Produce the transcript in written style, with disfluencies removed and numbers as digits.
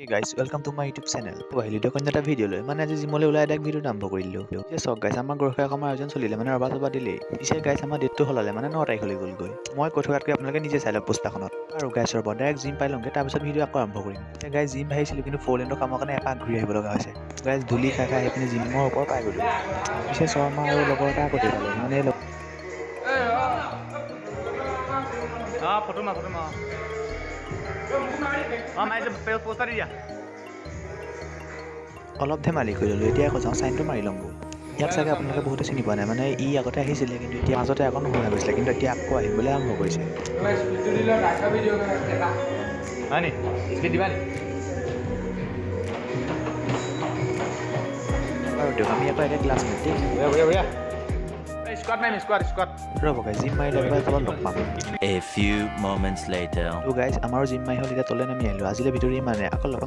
Hey guys, welcome to my YouTube channel. আহিলোঁ দিয়ক অন্য এটা ভিডিঅ' লৈ। মানে আজি জিমলৈ ওলাই ডাইৰেক্ট ভিডিঅ'টো আৰম্ভ কৰি দিলোঁ। পিছে চাওক গাইছ, আমাৰ গৰখীয়া কামৰ আয়োজন চলিলে, মানে ৰবা চবা দিলেই। পিছে গাইছ, আমাৰ ডেটটো সলালে, মানে 9 তাৰিখলৈ গ'লগৈ। মই কৈ থকাতকৈ আপোনালোকে নিজে চাই লওক পোষ্টাৰখনত। আৰু গাইছ, ৰ'ব, ডাইৰেক্ট জিম পাই লওঁগৈ, তাৰপিছত ভিডিঅ' আকৌ আৰম্ভ কৰিম। এতিয়া গাইছ, জিম আহিছিলোঁ, কিন্তু ফ'ৰ লেনৰ কামৰ কাৰণে এপাক ঘূৰি আহিব লগা হৈছে। গাইছ, ধূলি খাই খাই আহি পিনি জিমৰ ওপৰ পাই গ'লোঁ। পিছে শৰ্মা আৰু লগৰ এটা আগতে পালে, মানে অঁ, ফটো মাৰ, ফটো মাৰ। অঁ, মাৰিছে, পোষ্টাৰ দি দিয়া। অলপ ধেমালি কৰি ল'লোঁ। এতিয়া আকৌ যাওঁ, চাইনটো মাৰি ল'মগৈ। ইয়াক চাগে আপোনালোকে বহুতে চিনি পোৱা নাই। মানে ই আগতে আহিছিলে, কিন্তু এতিয়া মাজতে আকৌ নোহোৱা হৈ গৈছিলে, কিন্তু এতিয়া আকৌ আহিবলৈ আৰম্ভ কৰিছে। হয় নি? স্পীড দিবা নি? আৰু দিয়ক, আমি আকৌ একে ক্লাছমেট দেই। বঢ়িয়া, বঢ়িয়া, বঢ়িয়া। স্কোৱাট মাৰিম, স্কোৱাট, স্কোৱাট। ৰ'ব গাইজ, জিম মাৰি লৈ পেলাই তলত লগ পাম। A few moments later. তো গাইজ, আমাৰো জিম মাৰি হ'ল, এতিয়া তলে নামি আহিলোঁ। আজিলৈ ভিডিঅ'টো ইমানে, আকৌ লগ পাম।